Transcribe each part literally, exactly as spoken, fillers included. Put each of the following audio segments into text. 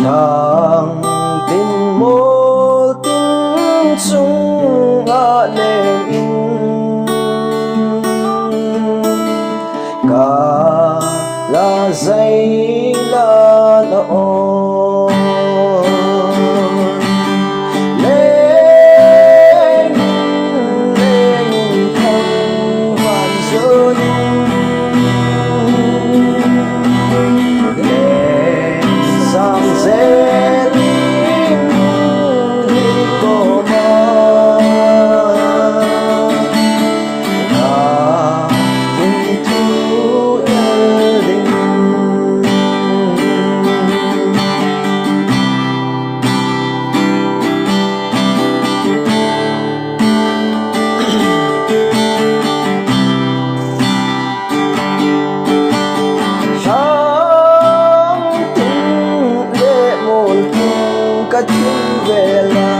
Lhang tin mol tin chunga leng in ka la zai la na o. Leng, leng thang van zon. Leng sang zel in hi ko ma. Lhang tin le mol tin ka thim vela.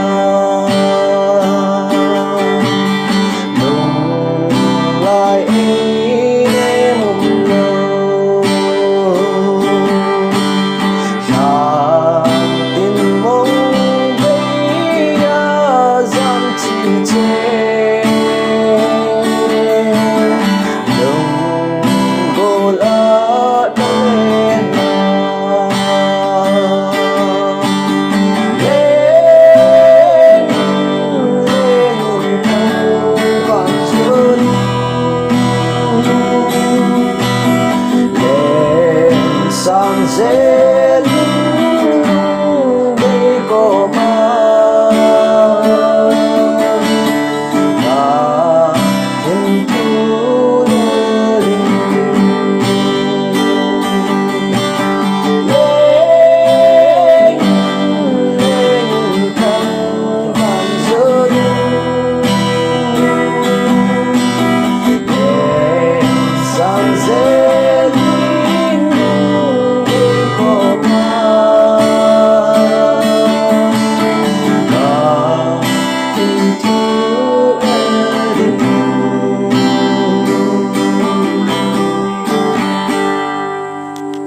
Lunglai ei ne mum lo. Lhang tin mong bei a zam chi che. Sang zel